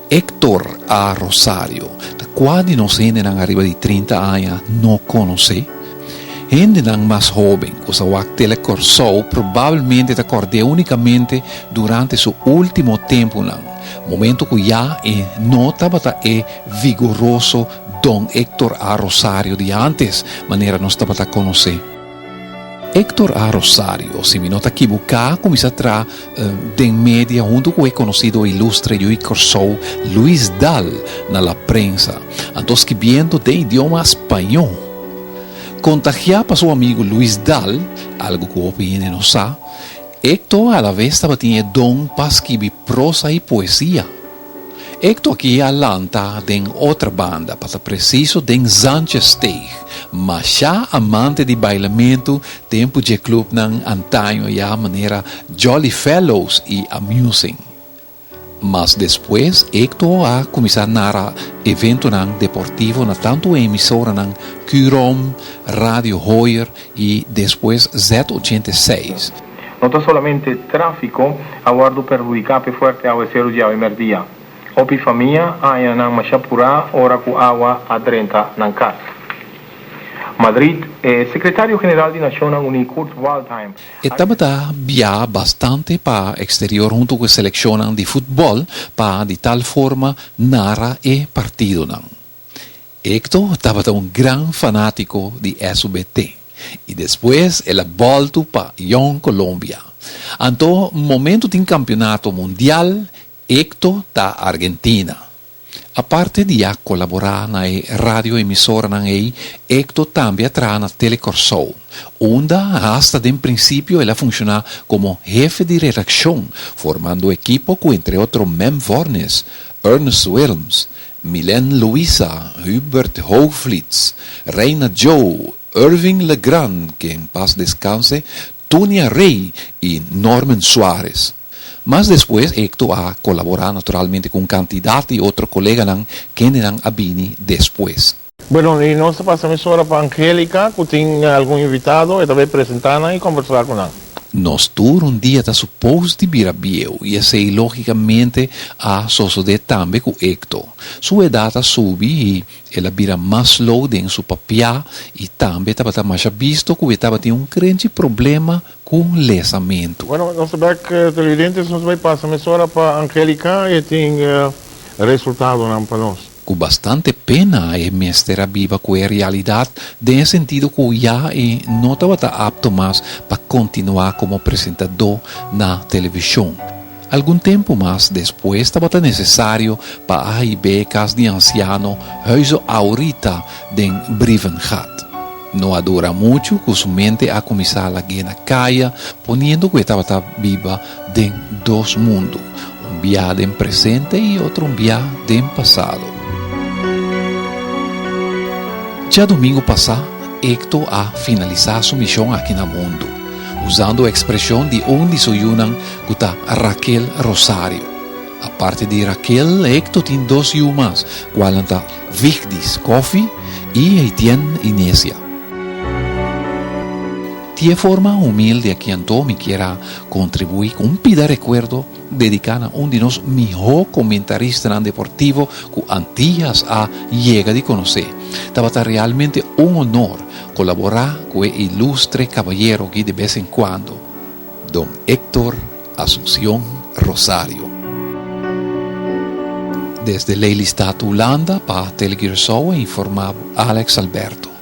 Héctor A. Rosario, ta kua di nos hendenan ariba di 30 aña no konosé? Hendenan mas hóben ku sa wak Tele Kòrsou probablemente ta kòrd'é únikamente durante su último tempunan, momento ku ya e no tabata e vigoroso Don Héctor A. Rosario di ántes, manera nos tabata konosé. Héctor A. Rosario, si mi no ta kibuká, kuminsá traha den media huntu ku e konosido ilustre yu di Kòrsou Luis Daal na La Prensa, anto skibiendo den idioma spañó. Kontagiá pa su amigu Luis Daal, algu ku hopi hende no sa, Héctor alaves tabatin e don pa skibi prosa i poesia. Ecto aki a lanta den Otrabanda, pa ta preciso den Zandjesteeg. Masha amante di bailamentu tempu dje clubnan antaño ya manera Jolly Fellows i Amusing. Mas despues Ecto a cuminsa nara eventonan deportivo na tantu e emisoranan Curom, Radio Hoyer i despues Z 86. No ta solamente tráfiko a wòrdu perhudiká p'e fuerte awaseru djawe mèrdia. Hopi famia a haña nan masha purá ora ku awa a drenta nan kas. Madrid, E sekretario general di Nashonnan Uní Kurt Waldheim E a. tabata biaha bastante pa eksterior huntu ku e selekshonnan di futbòl pa di tal forma nara e partidonan. Hector tabata un gran fanátiko di SUBT i despues el a bòltu pa Jong Colombia. Anto momentu tin kampionato mundial, Hector ta Argentina. Aparte di a kolaborá na e radioemisoranan ei, Hector tambe a traha na Tele Kòrsou, unda hasta den prinsipio el a funshoná komo hefe di redakshon, formando ekipo ku entre otro Mem Vornis, Ernest Wilms, Milen Louisa, Hubert Hoogvliets, Reina Joe, Irving Legrand, que en paz descanse, Tunia Rey y Norman Suarez. Mas despues Hector a colabora naturalmente cu un cantidad di otro coleganan kendenan a bini despues. Bueno, y nos ta pasa mesora pa Angelica cu tin algun invitado, e ta bay presenta nan y conversa cu nan. Nos tur un dia ta supos di bira bieu y esey logicamente a sosode tambe cu Hector. Su edad a subi y el a bira mas slow den su papia y tambe tabata masha bisto cu e tabatin un crenchi problema cu lesamento. Bueno, nos ta bek televidentes, nos ta bay pasa mesora pa Angelica, e tin resultadonan pa nos. Ku bastante pena e mester a biba ku e realidat den e sentido ku ya e no tabata apto mas pa kontinuá komo presentadó na televishon. Algun tempu mas despues tabata nesesario pa a hib'é e kas di ansiano Huize Aurita den Brievengat. No a dura muchu ku su mente a kuminsá lag'é na kaya poniendo ku e tabata biba den dos mundu, un bia den presente i otro un bia den pasado. Djadumingu pasá, Ecto a finalisá su mishon aki na mundu, usando ekspreshon di un di su yunan ku ta Raquel Rosario. Aparte di Raquel, Ecto tin dos yu mas, kualnan ta Vigdis Coffie i Etienne Inesia. Di e forma humilde aki anto mi kier a kontribuí ku un pida rekuerdo dediká na un di nos mihó komentaristanan deportivo ku Antillas a yega di konosé. Tabata realmente un honor kolaborá ku e ilustre kabayero aki de bes en kuando, Don Héctor Asunción Rosario. Desde Lelystad, Hulanda, pa Tele Curaçao a informá Alex Alberto.